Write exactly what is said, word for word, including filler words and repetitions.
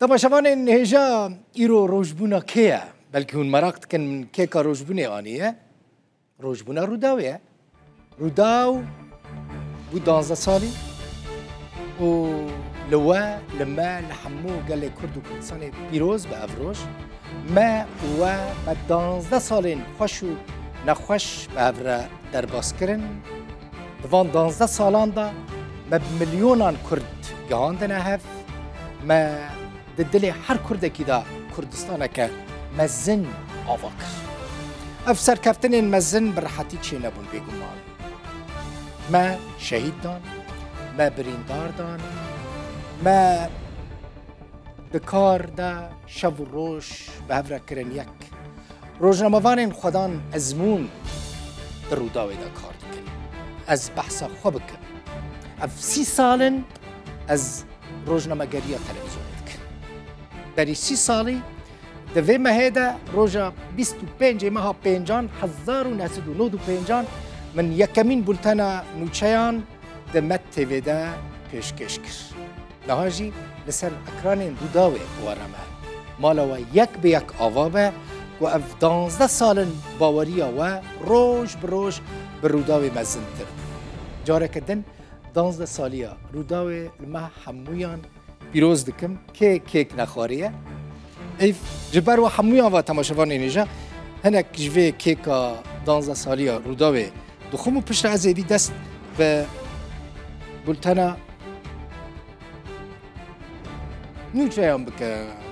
Temaşevanên hêja, îro rojbûna kê ye? Belkî hûn meraq dikin min kêka rojbûnê aniye. Rojbûna Rûdawê ye. Rûdaw bû danzdeh salî û li we, li me, li hemû gelê Kurd û Kurdistanê pîroz be ev roj. Me û we, me danzdeh salên xweş û nexweş bi hev re derbas kirin. Di van danzdeh salan de me bi milyonan Kurd gihandine hev. Me di dilê her Kurdekî de Kurdistaneke mezin ava kir. Ev serkeftinên mezin bi rehetî çênebûn bêguman. Me şehîd dan, me birîndar dan, me di kar de şev û roj bi hev re kirin yek. Rojnamevanên xwedan ezmûn di Rûdawê de kar dikin. Ez behsa xwe bikim. Ev sî sal in ez rojnamegeriya televîzyonê dikim. Berî sî salî di vê mehê de roja bîst û pêncê meha pêncan hezar û neh sed û nod û pêncan min yekemîn bultena nûçeyan di Met T V de pêşkêş kir. Niha jî li ser ekranên Rûdawê we re me. Mala we yek bi yek ava be ku ev danzdeh sal in baweriya we roj bi roj bi Rûdawê mezintir bû. Careke din danzdeh saliya Rûdawê li me hemûyan pîroz dikim. Kê kêk nexwariye? Êv, ji ber we hemûyan ve temaşevanên hêja, hinek ji vê kêka danzdeh saliya Rûdawê dixwim û piştre ez êdî dest bi bultena nûçeyan bikim.